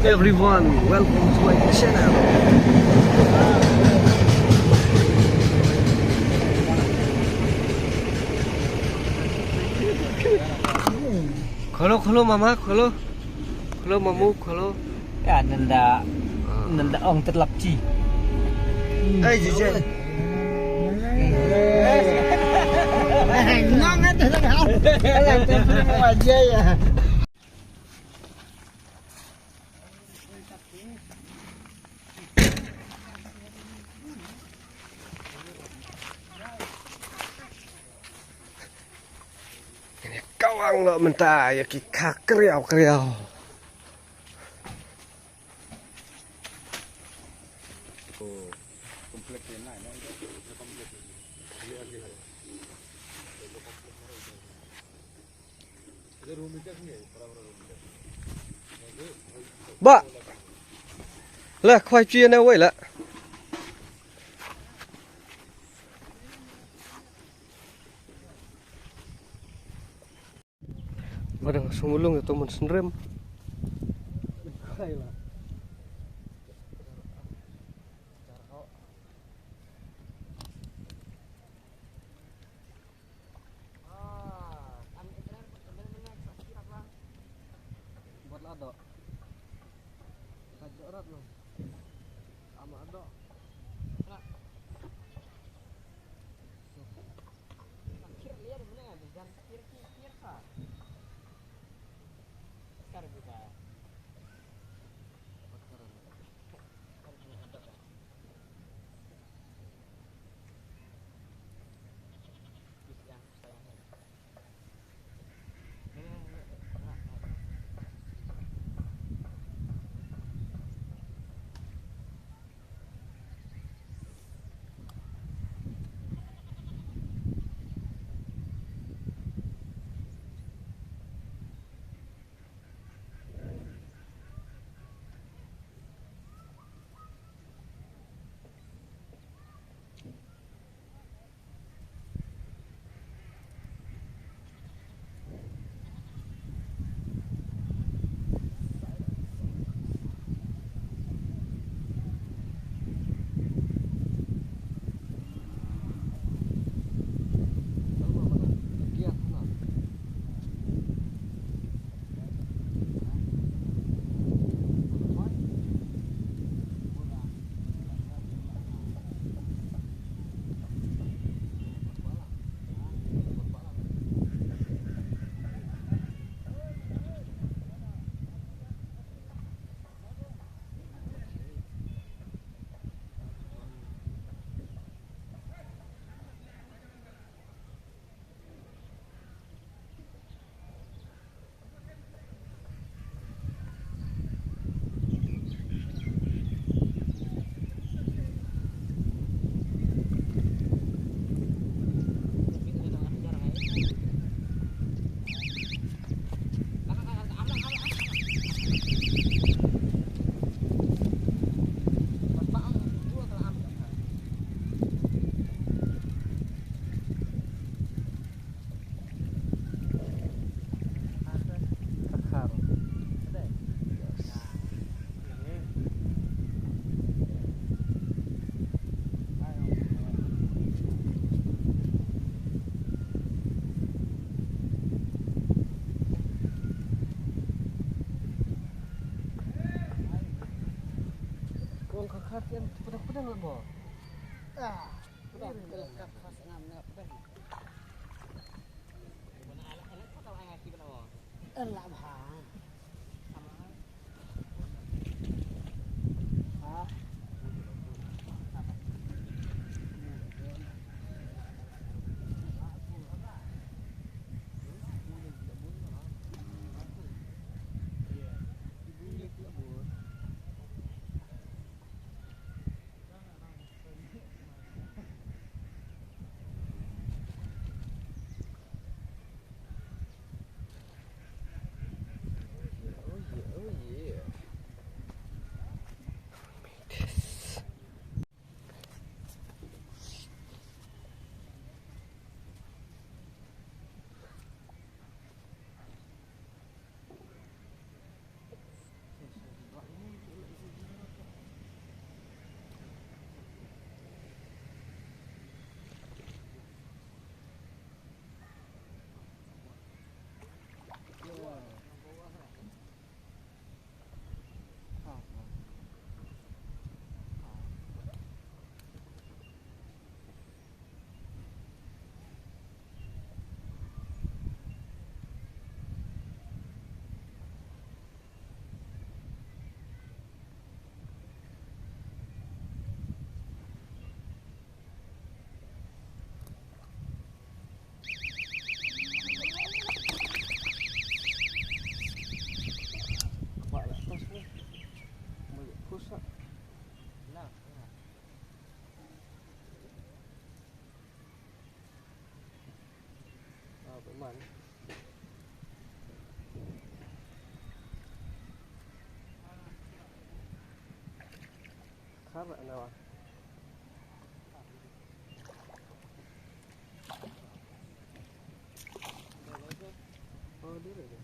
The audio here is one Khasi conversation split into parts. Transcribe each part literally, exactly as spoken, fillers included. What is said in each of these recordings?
Everyone, welcome to my channel. Kholo, kholo, mama, kholo. Kholo, mamu, kholo. Ya, nanda, nanda ong terlap ci. Hey, Jijin. Nang ada dah. Alah, tu semua aja ya. Kawang lo mynta ïa ki kha kriaw kriaw. Ba. La khwai chi ne wei la. Ba dang sumulung ïa to man synrem. Kong ka khat ïa pedang pedang lah mo. Ah, pedang pedang khat khas ngam ngam pedang. Khar na wa. Oh, dia lagi.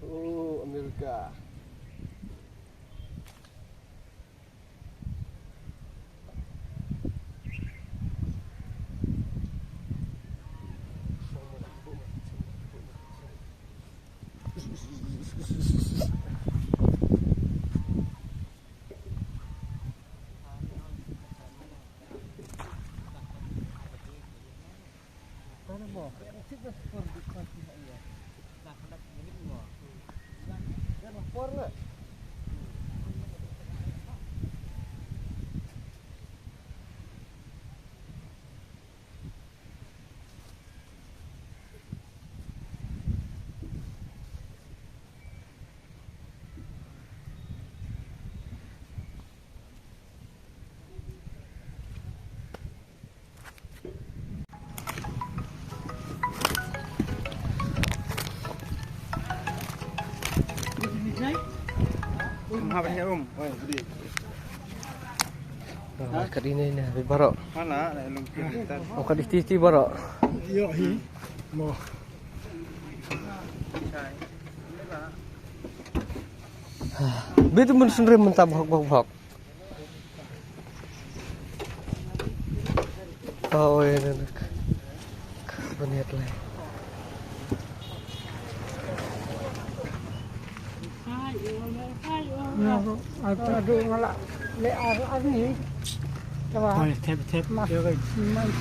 Oh, Amerika. Kat ini ni, baroh. Oh, kat iti, iti baroh. Yo, hi. Mo. Bitu mun sendiri mentah bhok, bhok, bhok. Oh, oi, oi, oi. Baniat lai. Ado ngala le ar ar ni. Tawa. Oi, tep, tep. Mas, mas.